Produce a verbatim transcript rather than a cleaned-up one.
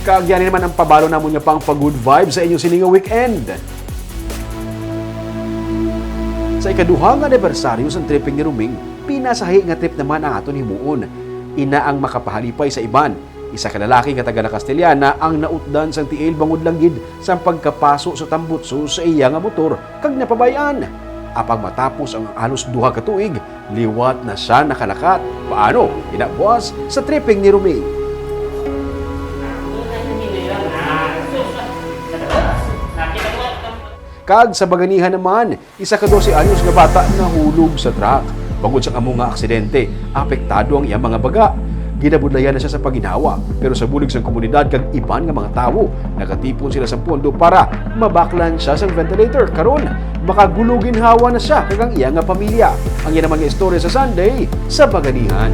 Kag yan naman ang pabalo namon nga pang pa-good vibes sa inyo sini nga weekend. Sa ikaduha nga anibersaryo sang tripping ni Roming, pinasahi nga trip naman ang aton himuon. Ina ang makapahalipay sa iban. Isa ka lalaki nga taga La Castellana ang nautdan sang tiil bangod lang gid sang pagkapaso sa tambutso sa iya nga motor kag napabay-an. Apang matapos ang halos duha ka tuig, liwat na sia nakalakat. Paano? Ina buas sa tripping ni Roming. Kag sa Baganihan naman, isa ka dose anyos nga bata nahulog sa truck. Bangod sa amo nga aksidente, apektado ang iyang mga baga. Ginabudlayan na siya sa paginhawa, pero sa bulig sang komunidad kag iban nga mga tawo, nagatipon sila sa pondo para mabaklan siya sang ventilator. Karon, makagulo ginhawa na siya kag ang iya nga pamilya. Ang iya naman nga istorya sa Sunday sa Baganihan.